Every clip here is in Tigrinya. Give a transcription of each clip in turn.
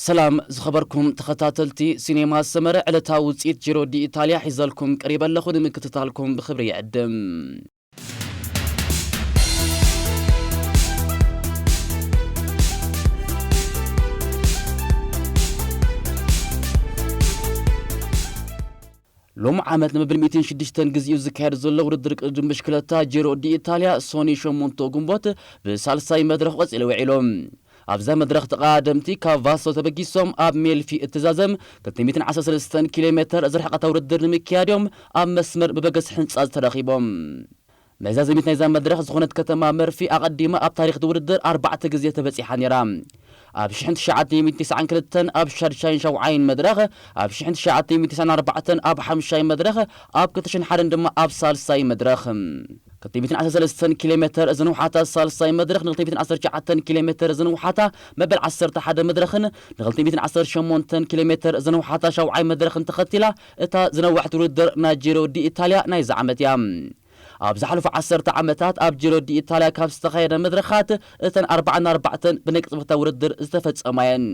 ሰላም ዝኸበርኩም ተኸታተልቲ ሲኔማ ሰመረ፣ ዕለታዊ ውፅኢት ጂሮ ዲ ኢታልያ ሒዘልኩም ቀሪበ ኣለኹ። ንምክትታልኩም ብኽብሪ ይዕድም። ሎሚ ዓመት ንመበል ሚእትን ሽዱሽተን ግዜኡ ዝካየድ ዘሎ ውድድር ቅድድም ብሽክለታ ጂሮ ዲ ኢታልያ ሶኒ ሸሞንተ ግንቦት ብሳልሳይ መድረኽ ቀጺሉ ውዒሉ። ኣብዛ መድረኽ ተቐዳደምቲ ካብ ቫሶ ተበጊሶም ኣብ ሜልፊ እትዛዘም ክልተ ሚእትን ዓሰርተ ሰለስተን ኪሎ ሜተር ዝርሕቐታ ውድድር ንምክያድ እዮም ኣብ መስመር መበገሲ ህንጻ ዝተረኺቦም። መዛዘሚት ናይዛ መድረኽ ዝኾነት ከተማ መርፊ ኣቐዲማ ኣብ ታሪኽ እቲ ውድድር ኣርባዕተ ግዜ ተበጺሓ ነይራ። ኣብ ሽሕን ትሽዓተ ሚእትን ተስዓን ክልተን ኣብ ሻድሻይን ሻውዓይን መድረኽ፣ ኣብ ሽሕን ትሽዓተ ሚእትን ተስዓን ኣርባዕተን ኣብ ሓምሻይ መድረኽ፣ ኣብ ክልተ ሽሕን ሓደን ድማ ኣብ ሳልሳይ መድረኽ። ክልተ ሚእትን ዓሰርተ ሰለስተን ኪሎ ሜተር ዝንውሓታ ሳልሳይ መድረኽ ን ክልተ ሚእትን ዓሰርተ ትሽዓተን ኪሎ ሜተር ዝንውሓታ መበል ዓሰርተ ሓደ መድረኽን ን ክልተ ሚእትን ዓሰርተ ሸሞንተን ኪሎ ሜተር ዝንውሓታ ሻውዓይ መድረኽን ተኸቲላ እታ ዝነውሐት ውድድር ናይ ጂሮ ዲ ኢታልያ ናይዚ ዓመት እያ። ኣብ ዝሓለፉ ዓሰርተ ዓመታት ኣብ ጂሮ ዲ ኢታልያ ካብ ዝተኻየደ መድረኻት እተን ኣርባዓን ኣርባዕተን ብናይ ቅጽበታ ውድድር ዝተፈጸማ እየን።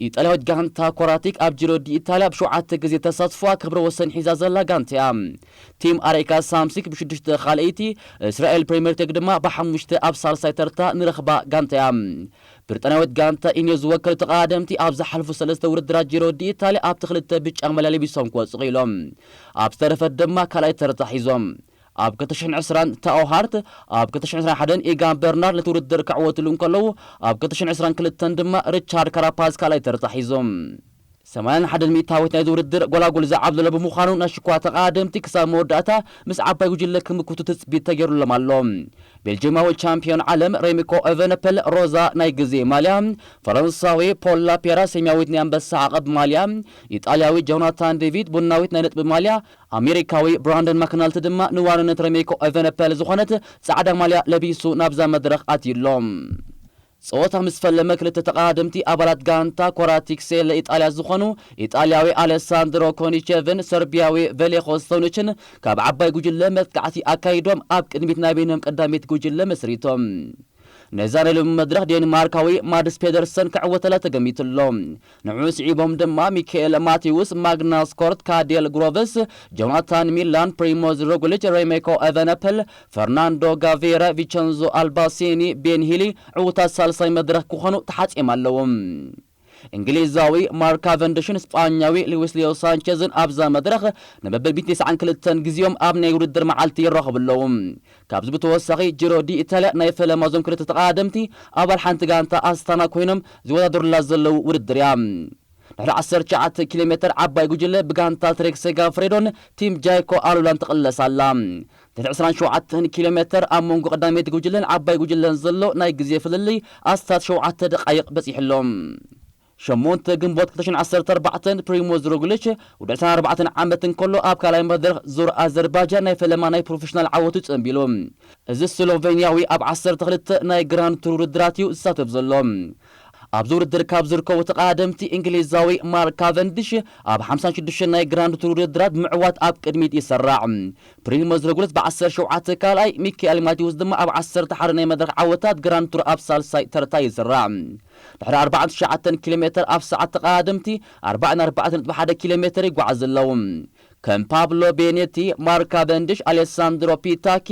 ኢጣልያዊት ጋንታ ኮራቲክ ኣብ ጂሮ ዲ ኢታልያ ብሸውዓተ ግዜ ተሳትፎኣ ክብረ ወሰን ሒዛ ዘላ ጋንታ እያ። ቲም ኣሬካ ሳምሲክ ብሽዱሽተ ካልኣይቲ፣ እስራኤል ፕሪምየር ቴክ ድማ ብሓሙሽተ ኣብ ሳልሳይ ተርታ ንረኽባ ጋንታ እያ። ብሪጣንያዊት ጋንታ ኢንዮ ዝወከሉ ተቐዳደምቲ ኣብ ዝሓለፉ ሰለስተ ውድድራት ጂሮ ዲ ኢታልያ ኣብቲ ክልተ ብጫ ማልያ ለቢሶም ክወጽኡ ክኢሎም። ኣብ ዝተረፈት ድማ ካልኣይ ተርታ ሒዞም። ኣብ ክልተ ሽሕን ዕስራን ታኦ ሃርት፣ ኣብ ክልተ ሽሕን ዕስራን ሓደን ኢጋን በርናር ነቲ ውድድር ክዕወትሉ እንከለዉ፣ ኣብ ክልተ ሽሕን ዕስራን ክልተን ድማ ሪቻርድ ካራፓዝ ካልኣይ ተርታ ሒዞም። ሰማንያን ሓደን ሚእታዊት ናይዚ ውድድር ጎላጉል ዝዓብለሎ ብምዃኑ ናይ ሽኳ ተቐዳደምቲ ክሳብ መወዳእታ ምስ ዓባይ ጉጅለ ክምክቱ ትጽቢት ተገይሩሎም ኣሎ። ቤልጅማዊ ቻምፒዮን ዓለም ሬሚኮ ኤቨነፐል ሮዛ ናይ ግዜ ማልያ፣ ፈረንሳዊ ፖል ላፔራ ሰማያዊት ናይ ኣንበሳ ዓቐብ ማልያ፣ ኢጣልያዊ ጆናታን ዴቪድ ቡናዊት ናይ ነጥቢ ማልያ፣ ኣሜሪካዊ ብራንደን ማክናልት ድማ ንዋንነት ሬሚኮ ኤቨነፐል ዝኾነት ጻዕዳ ማልያ ለቢሱ ናብዛ መድረኽ ኣትዩ ኣሎ። ጸወታ ምስ ፈለመ ክልተ ተቐዳደምቲ ኣባላት ጋንታ ኮራቲክ ሴለ ኢጣልያ ዝኾኑ ኢጣልያዊ ኣሌሳንድሮ ኮኒቼቭን ሰርቢያዊ ቬሌኮ ስቶኒችን ካብ ዓባይ ጉጅለ መጥቃዕቲ ኣካይዶም ኣብ ቅድሚት ናይ በይኖም ቀዳሚት ጉጅለ መስሪቶም። ነዛ ናይ ሎሚ መድረኽ ዴንማርካዊ ማድስ ፔደርሰን ክዕወተላ ተገሚቱ ኣሎ። ንዕኡ ስዒቦም ድማ ሚካኤል ማቴዎስ፣ ማግናስ ኮርት፣ ካዴል ግሮቨስ፣ ጆናታን ሚላን፣ ፕሪሞዝ ሮግሊች፣ ሬሜኮ ኤቨነፐል፣ ፈርናንዶ ጋቬራ፣ ቪቸንዞ ኣልባሲኒ፣ ቤን ሂሊ ዕዉታት ሳልሳይ መድረኽ ክኾኑ ተሓጺኦም ኣለዉ። እንግሊዛዊ ማርክ ካቨንድሽን ስጳኛዊ ሉዊስ ሊዮ ሳንቸዝን ኣብዛ መድረኽ ንመበል ሚእትን ተስዓን ክልተን ግዜኦም ኣብ ናይ ውድድር መዓልቲ ይራኸቡ ኣለዉ። ካብዚ ብተወሳኺ ጂሮ ዲ ኢታልያ ናይ ፈለማ እዞም ክልተ ተቐዳደምቲ ኣባል ሓንቲ ጋንታ ኣስታና ኮይኖም ዝወዳደሩላ ዘለዉ ውድድር እያ። ድሕሪ ዓሰርተ ትሽዓተ ኪሎ ሜተር ዓባይ ጉጅለ ብጋንታ ትሬክ ሴጋፍሬዶን ቲም ጃይኮ ኣሉላን ትቕለስ ኣላ። ድሕሪ ዕስራን ሸውዓተን ኪሎ ሜተር ኣብ መንጎ ቀዳመይቲ ጉጅለን ዓባይ ጉጅለን ዘሎ ናይ ግዜ ፍልልይ ኣስታት ሸውዓተ ደቃይቕ በጺሑ ኣሎ። ሸሞንተ ግንቦት ክልተ ሽሕን ዓሰርተ ኣርባዕተን ፕሪሞዝ ሮግሊች ወዲ ዕስራን ኣርባዕተን ዓመት እንከሎ ኣብ ካልኣይ መድረኽ ዙር ኣዘርባጃን ናይ ፈለማ ናይ ፕሮፌሽናል ዓወቱ ጸንቢሉ። እዚ ስሎቬንያዊ ኣብ ዓሰርተ ክልተ ናይ ግራንድ ቱር ውድድራት እዩ ዝሳተፍ ዘሎ። ኣብዚ ውድድር ካብ ዝርከቡ ተቐዳደምቲ እንግሊዛዊ ማርክ ካቨንዲሽ ኣብ ሓምሳን ሽዱሽተን ናይ ግራንድ ቱር ውድድራት ብምዕዋት ኣብ ቅድሚት ይሰራዕ። ፕሪሞዝ ሮግሊች ብ ዓሰርተ ሸውዓተ ካልኣይ፣ ሚካኤል ማቴዎስ ድማ ኣብ ዓሰርተ ሓደ ናይ መድረኽ ዓወታት ግራንድ ቱር ኣብ ሳልሳይ ተርታ ይስራዕ። ድሕሪ ኣርባዓን ትሽዓተን ኪሎ ሜተር ኣብ ሰዓት ተቐዳደምቲ ኣርባዓን ኣርባዕተን ነጥቢ ሓደ ኪሎ ሜተር ይጓዓዙ ኣለዉ። ከም ፓብሎ ቤኔቲ፣ ማርክ ካቨንዲሽ፣ ኣሌሳንድሮ ፒታኪ፣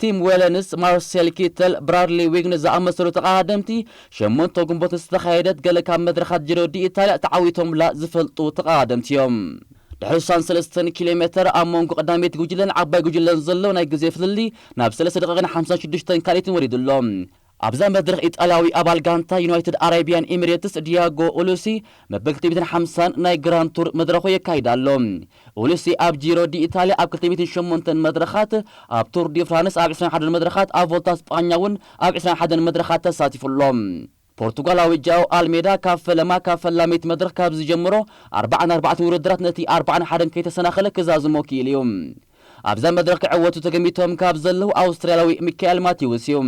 ቲም ዌለንስ፣ ማርሴል ኪተል፣ ብራድሊ ዊግን ዝኣመሰሉ ተቐዳደምቲ ሸሞንተ ግንቦት ዝተኻየደት ገለ ካብ መድረኻት ጂሮ ዲ ኢታልያ ተዓዊቶምላ ዝፈልጡ ተቐዳደምቲ እዮም። ድሕሪ ስሳን ሰለስተን ኪሎ ሜተር ኣብ መንጎ ቀዳመይቲ ጉጅለን ዓባይ ጉጅለን ዘሎ ናይ ግዜ ፍልልይ ናብ ሰለስተ ደቂቕን ሓምሳን ሽዱሽተን ካልኢትን ወሪዱ ኣሎ። ኣብዛ መድረኽ ኢጣልያዊ ኣባል ጋንታ ዩናይትድ ኣረቢያን ኤሚሬትስ ዲያጎ ኡሉሲ መበል ክልተ ሚእትን ሓምሳን ናይ ግራንድ ቱር መድረኹ የካይድ ኣሎ። ኡሉሲ ኣብ ጂሮ ዲ ኢታልያ ኣብ ክልተ ሚእትን ሸሞንተን መድረኻት፣ ኣብ ቱር ዲ ፍራንስ ኣብ ዕስራን ሓደን መድረኻት፣ ኣብ ቮልታ ስጳኛ እውን ኣብ ዕስራን ሓደን መድረኻት ተሳቲፉ ኣሎ። ፖርቱጋላዊ ጃኦ ኣልሜዳ ካብ ፈለማ ካብ ፈላመይቲ መድረኽ ካብ ዝጀምሮ ኣርባዓን ኣርባዕተን ውድድራት ነቲ ኣርባዓን ሓደን ከይተሰናኸለ ክዛዝሞ ክኢሉ እዩ። ኣብዛ መድረኽ ክዕወቱ ተገሚቶም ካብ ዘለዉ ኣውስትርያላዊ ሚካኤል ማቴዎስ እዩ።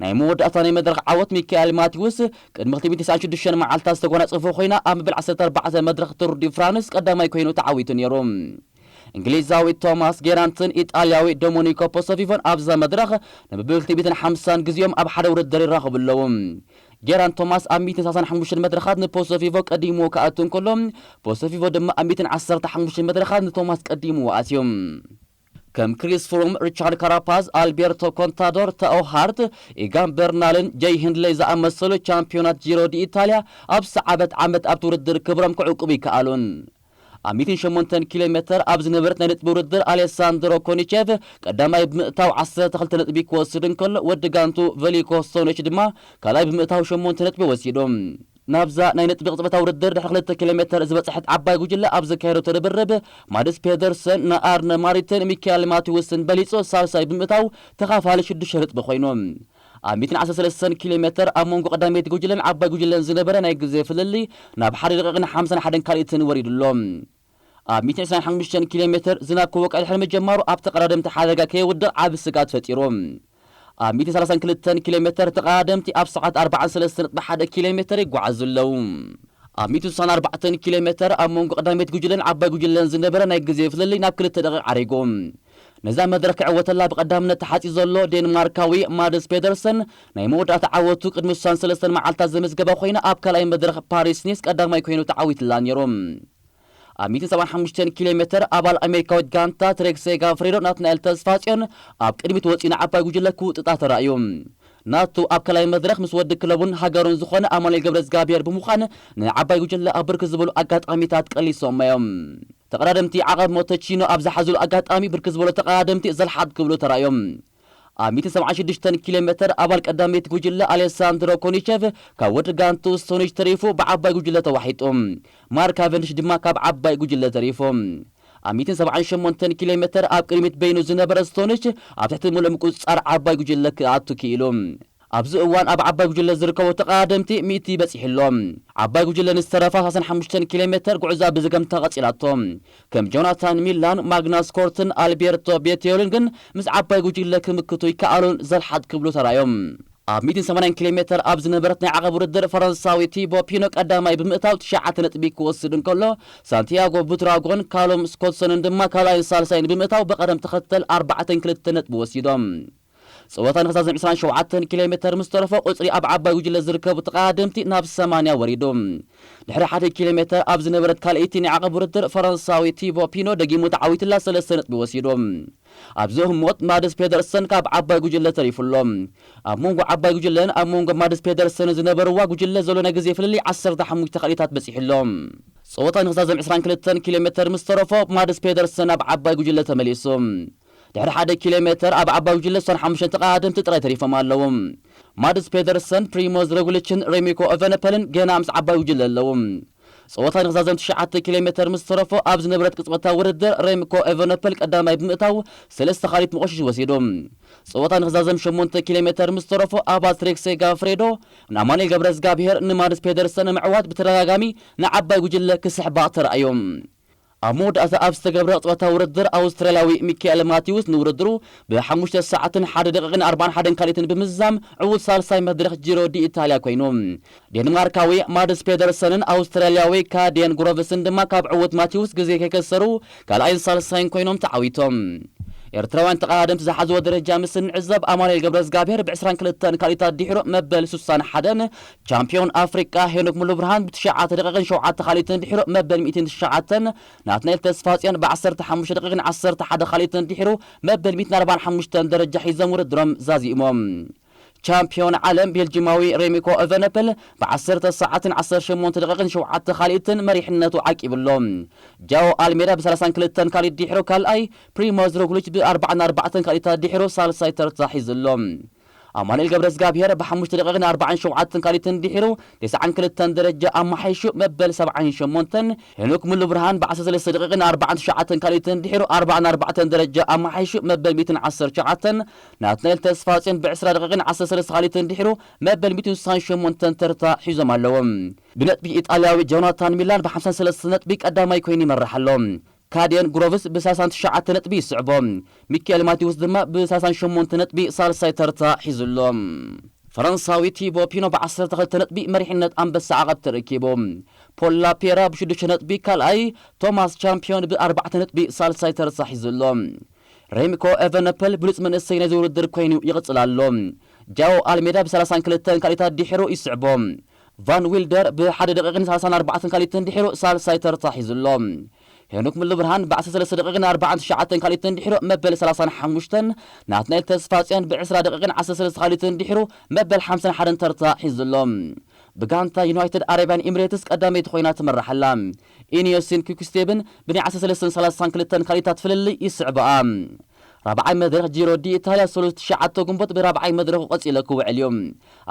ናይ መወዳእታ ናይ መድረኽ ዓወት ሚካኤል ማቴዎስ ቅድሚ ክልተ ሚእትን ተስዓን ሽዱሽተን መዓልታት ዝተጎናጸፎ ኮይና ኣብ መበል ዓሰርተ ኣርባዕተ መድረኽ ቱር ዲ ፍራንስ ቀዳማይ ኮይኑ ተዓዊቱ ነይሩ። እንግሊዛዊ ቶማስ ጌራንትን ኢጣልያዊ ዶሞኒኮ ፖሶቪቮን ኣብዛ መድረኽ ንመበል ክልተ ሚእትን ሓምሳን ግዜኦም ኣብ ሓደ ውድድር ይራኸቡ ኣለዉ። ጌራን ቶማስ ኣብ ሚእትን ሰላሳን ሓሙሽተን መድረኻት ንፖሶፊቮ ቀዲምዎ ክኣቱ እንከሎ፣ ፖሶፊቮ ድማ ኣብ ሚእትን ዓሰርተ ሓሙሽተን መድረኻት ንቶማስ ቀዲምዎ ኣትዩ። ከም ክሪስ ፍሩም፣ ሪቻርድ ካራፓዝ፣ ኣልቤርቶ ኮንታዶር፣ ታኦ ሃርት፣ ኢጋን በርናልን ጀይ ሂንድለይ ዝኣመሰሉ ቻምፒዮናት ጂሮ ዲ ኢታልያ ኣብ ዝሰዓበት ዓመት ኣብቲ ውድድር ክብሮም ክዕቅቡ ይከኣሉን። ኣብ ሚእትን ሸሞንተን ኪሎ ሜተር ኣብ ዝነበረት ናይ ነጥቢ ውድድር ኣሌሳንድሮ ኮኒቼቭ ቀዳማይ ብምእታው ዓሰርተ ክልተ ነጥቢ ክወስድ እንከሎ፣ ወዲ ጋንቱ ቨሊኮ ስቶኒች ድማ ካልኣይ ብምእታው ሸሞንተ ነጥቢ ወሲዱ። ናብዛ ናይ ነጥቢ ቅጽበታዊ ውድድር ድሕሪ ክልተ ኪሎ ሜተር ዝበጽሐት ዓባይ ጉጅለ ኣብ ዘካየደቶ ርብርብ፣ ማድስ ፔደርሰን ንኣርነ ማሪትን ሚካኤል ማቲውስን በሊጹ ሳልሳይ ብምእታው ተኻፋሊ ሽዱሽተ ነጥቢ ኮይኑ። ኣብ ሚእትን ዓሰርተ ሰለስተን ኪሎ ሜተር ኣብ መንጎ ቀዳመይቲ ጉጅለን ዓባይ ጉጅለን ዝነበረ ናይ ግዜ ፍልልይ ናብ ሓደ ደቂቕን ሓምሳን ሓደን ካልኢትን ወሪዱ ኣሎ። ኣብ ሚእትን ዕስራን ሓሙሽተን ኪሎ ሜተር ዝናብ ክወቅዕ ድሕሪ ምጀማሩ ኣብ ተቐዳደምቲ ሓደጋ ከየውድቕ ዓቢ ስግኣት ፈጢሩ። ኣብ ሚእትን ሰላሳን ክልተን ኪሎ ሜተር ተቐዳደምቲ ኣብ ሰዓት ኣርባዓን ሰለስተን ነጥቢ ሓደ ኪሎ ሜተር ይጓዓዙ ኣለዉ። ኣብ ሚእትን ስሳን ኣርባዕተን ኪሎ ሜተር ኣብ መንጎ ቀዳመይቲ ጉጅለን ዓባይ ጉጅለን ዝነበረ ናይ ግዜ ፍልልይ ናብ ክልተ ደቂቕ ዓሪጉ። ነዛ መድረኽ ክዕወተላ ብቐዳምነት ተሓጺ ዘሎ ዴንማርካዊ ማድስ ፔደርሰን ናይ መወዳእታ ዓወቱ ቅድሚ ስሳን ሰለስተን መዓልታት ዘመዝገበ ኮይኑ፣ ኣብ ካልኣይ መድረኽ ፓሪስ ኒስ ቀዳማይ ኮይኑ ተዓዊትላ ነይሩ። ኣብ ሚእትን ሰብዓን ሓሙሽተን ኪሎ ሜተር ኣባል ኣሜሪካዊት ጋንታ ትሬክ ሴጋፍሬዶ ናትናኤል ተስፋጽዮን ኣብ ቅድሚት ወጺኡ ንዓባይ ጉጅለ ክውጥጣ ተራእዩ። ናቱ ኣብ ካልኣይ መድረኽ ምስ ወዲ ክለቡን ሃገሩን ዝኾነ ኣማኑኤል ገብረዝጋብሔር ብምዃን ንዓባይ ጉጅለ ኣብ ብርክት ዝበሉ ኣጋጣሚታት ቀሊሶሞ እዮም። ተቐዳደምቲ ዓቐብ ሞተቺኖ ኣብ ዝሓዝሉ ኣጋጣሚ ብርክት ዝበሉ ተቐዳደምቲ ዘልሓጥ ክብሉ ተራእዮም። ኣብ ሚእትን ሰብዓን ሽዱሽተን ኪሎ ሜተር ኣባል ቀዳመይቲ ጉጅለ ኣሌሳንድሮ ኮኒቸቭ ካብ ወዲ ጋንቱ ስቶኒች ተሪፉ ብዓባይ ጉጅለ ተዋሒጡ። ማርክ ካቨንዲሽ ድማ ካብ ዓባይ ጉጅለ ተሪፉ። ኣብ ሚእትን ሰብዓን ሸሞንተን ኪሎ ሜተር ኣብ ቅድሚት በይኑ ዝነበረ ስቶኒች ኣብ ትሕቲ ምሉእ ምቁጽጻር ዓባይ ጉጅለ ክኣቱ ክኢሉ። ኣብዚ እዋን ኣብ ዓባይ ጉጅለ ዝርከቡ ተቐዳደምቲ ሚእቲ በጺሑ ኣሎ። ዓባይ ጉጅለ ንዝተረፋ ሰላሳን ሓሙሽተን ኪሎ ሜተር ጉዕዛ ብዘገምታ ቀጺላቶ። ከም ጆናታን ሚላን፣ ማግናስ ኮርትን ኣልቤርቶ ቤቴዮልን ግን ምስ ዓባይ ጉጅለ ክምክቱ ይከኣሉን ዘልሓጥ ክብሉ ተራዮም። ኣብ ሚእትን ሰማንያን ኪሎ ሜተር ኣብ ዝነበረት ናይ ዓቐብ ውድድር ፈረንሳዊ ቲቦ ፒኖ ቀዳማይ ብምእታው ትሽዓተ ነጥቢ ክወስድ እንከሎ፣ ሳንቲያጎ ቡትራጎን ካሎም ስኮትሰንን ድማ ካልኣይን ሳልሳይን ብምእታው ብቐደም ተኸተል ኣርባዕተን ክልተን ነጥቢ ወሲዶም። ጸወታ ንኽዛዘም ዕስራን ሸውዓተን ኪሎ ሜተር ምስ ተረፎ ቁጽሪ ኣብ ዓባይ ጉጅለ ዝርከቡ ተቐዳደምቲ ናብ ሰማንያ ወሪዱ። ድሕሪ ሓደ ኪሎ ሜተር ኣብ ዝነበረት ካልኣይቲ ናይ ዓቐብ ውድድር ፈረንሳዊ ቲቦ ፒኖ ደጊሙ ተዓዊትላ ሰለስተ ነጥቢ ወሲዱ። ኣብዚ ህሞት ማድስ ፔደርሰን ካብ ዓባይ ጉጅለ ተሪፉ ኣሎ። ኣብ መንጎ ዓባይ ጉጅለን ኣብ መንጎ ማድስ ፔደርሰን ዝነበርዋ ጉጅለ ዘሎ ናይ ግዜ ፍልልይ ዓሰርተ ሓሙሽተ ካልኢታት በጺሑ ኣሎ። ጸወታ ንኽዛዘም ዕስራን ክልተን ኪሎ ሜተር ምስ ተረፎ ማድስ ፔደርሰን ኣብ ዓባይ ጉጅለ ተመሊሱ። ድሕሪ ሓደ ኪሎ ሜተር ኣብ ዓባይ ጉጅለ እሱን ሓሙሽተ ተቐዳደምቲ ጥራይ ተሪፎም ኣለዉ። ማድስ ፔደርሰን፣ ፕሪሞዝ ሮግሊችን ሬሚኮ ኤቨነፐልን ገና ምስ ዓባይ ጉጅለ ኣለዉ። ጸወታ ንኽዛዘም ትሽዓተ ኪሎ ሜተር ምስ ተረፎ ኣብ ዝነበረት ቅጽበታዊ ውድድር ሬምኮ ኤቨነፐል ቀዳማይ ብምእታው ሰለስተ ካልኢት መቖሽሽ ወሲዱ። ጸወታ ንኽዛዘም ሸሞንተ ኪሎ ሜተር ምስ ተረፎ ኣባል ትሬክ ሴጋፍሬዶ ንኣማኑኤል ገብረዝጋብሔር ንማድስ ፔደርሰን ንምዕዋት ብተደጋጋሚ ንዓባይ ጉጅለ ክስሕባ ተራእዮም። ኣብ መወዳእታ ኣብ ዝተገብረ ቅጽበታዊ ውድድር ኣውስትራልያዊ ሚካኤል ማቲውስ ንውድድሩ ብሓሙሽተ ሰዓትን ሓደ ደቂቕን ኣርባዓን ሓደን ካልኢትን ብምዝዛም ዕዉት ሳልሳይ መድረኽ ጂሮ ዲ ኢታልያ ኮይኑ። ዴንማርካዊ ማድስ ፔደርሰንን ኣውስትራልያዊ ካዴን ግሮቭስን ድማ ካብ ዕዉት ማቲውስ ግዜ ከይከሰሩ ካልኣይን ሳልሳይን ኮይኖም ተዓዊቶም። ኤርትራውያን ተቐዳደምቲ ዝሓዝዎ ደረጃ ምስ እንዕዘብ ኣማኑኤል ገብረዝጋብሔር ብዕስራን ክልተን ካልኢታት ድሒሩ መበል ስሳን ሓደን፣ ቻምፒዮን ኣፍሪቃ ሄኖክ ሙሉብርሃን ብትሽዓተ ደቂቕን ሸውዓተ ካልኢትን ድሒሩ መበል ሚእትን ትሽዓተን፣ ናትናኤል ተስፋጽዮን ብዓሰርተ ሓሙሽተ ደቂቕን ዓሰርተ ሓደ ካልኢትን ድሒሩ መበል ሚእትን ኣርባዓን ሓሙሽተን ደረጃ ሒዞም ውድድሮም ዛዚሞም። ቻምፒዮን ዓለም ቤልጂማዊ ሬሚኮ ኤቨነፐል ብዓሰርተ ሰዓትን ዓሰርተ ሸሞንተ ደቂቕን ሸውዓተ ካልኢትን መሪሕነቱ ዓቂቡ ኣሎ። ጃኦ ኣልሜዳ ብሰላሳን ክልተን ካልኢት ድሒሩ ካልኣይ፣ ፕሪሞዝ ሮግሊች ብኣርባዓን ኣርባዕተን ካልኢታት ድሒሩ ሳልሳይ ተርታ ሒዙ ኣሎ። ኣማኑኤል ገብረዝጋብሔር ብሓሙሽተ ደቂቕን ኣርባዓን ሸውዓተን ካልኢትን ድሒሩ ተስዓን ክልተን ደረጃ ኣመሓይሹ መበል ሰብዓን ሸሞንተን፣ ሄኖክ ሙሉብርሃን ብዓሰርተ ሰለስተ ደቂቕን ኣርባዓን ትሽዓተን ካልኢትን ድሒሩ ኣርባዓን ኣርባዕተን ደረጃ ኣመሓይሹ መበል ሚእትን ዓሰርተ ትሽዓተን፣ ናትናኤል ተስፋጽዮን ብዕስራ ደቂቕን ዓሰርተ ሰለስተ ካልኢትን ድሒሩ መበል ሚእትን ስሳን ሸሞንተን ተርታ ሒዞም ኣለዉ። ብነጥቢ ኢጣልያዊ ጆናታን ሚላን ብሓምሳን ሰለስተን ነጥቢ ቀዳማይ ኮይኑ ይመርሕ ኣሎ። ካዴን ግሮቭስ ብሰላሳን ትሽዓተ ነጥቢ ይስዕቦ። ሚካኤል ማቲውስ ድማ ብሰላሳን ሸሞንተ ነጥቢ ሳልሳይ ተርታ ሒዙ ኣሎ። ፈረንሳዊ ቲቦ ፒኖ ብዓሰርተ ክልተ ነጥቢ መሪሕነት ኣንበሳ ዓቐብ ተረኪቡ። ፖል ላፔራ ብሽዱሽተ ነጥቢ ካልኣይ፣ ቶማስ ቻምፒዮን ብኣርባዕተ ነጥቢ ሳልሳይ ተርታ ሒዙ ኣሎ። ሬምኮ ኤቨነፐል ብሉጽ መንእሰይ ናይዚ ውድድር ኮይኑ ይቕጽል ኣሎ። ጃኦ ኣልሜዳ ብ ሰላሳን ክልተን ካልኢታት ድሒሩ ይስዕቦ። ቫን ዊልደር ብ ሓደ ደቂቕን ሰላሳን ኣርባዕተን ካልኢትን ድሒሩ ሳልሳይ ተርታ ሒዙ ኣሎ። ሄኖክ ሙሉብርሃን ብ ዓሰርተ ሰለስተ ደቂቕን ኣርባዓን ትሽዓተን ካልኢትን ድሒሩ መበል ሰላሳን ሓሙሽተን፣ ናትናኤል ተስፋጽዮን ብ ዕስራ ደቂቕን ዓሰርተ ሰለስተ ካልኢትን ድሒሩ መበል ሓምሳን ሓደን ተርታ ሒዙ ኣሎ። ብጋንታ ዩናይትድ ኣረብያን ኤምሬትስ ቀዳመይቲ ኮይና ትምራሕ ኣላ። ኢኒዮሲን ኪክስቴብን ብናይ ዓሰርተ ሰለስተን ሰላሳን ክልተን ካልኢታት ፍልልይ ይስዕብኣ። ራብዓይ መድረኽ ጂሮ ዲ ኢታልያ ሰሉስ ትሽዓተ ግንቦት ብራብዓይ መድረኹ ቀጺለ ክውዕል እዩ።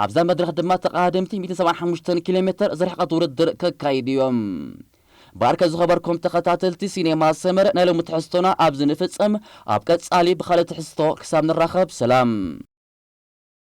ኣብዛ መድረኽ ድማ ተቐዳደምቲ ሚእትን ሰብዓን ሓሙሽተን ኪሎ ሜተር ዝርሕቐት ውድድር ከካይዱ እዮም። ባርከ ዝኸበርኩም ተኸታተልቲ ሲኔማ ሰመረ፣ ናይ ሎሚ ትሕዝቶና ኣብዚ ንፍጽም። ኣብ ቀጻሊ ብኻልእ ትሕዝቶ ክሳብ ንራኸብ ሰላም።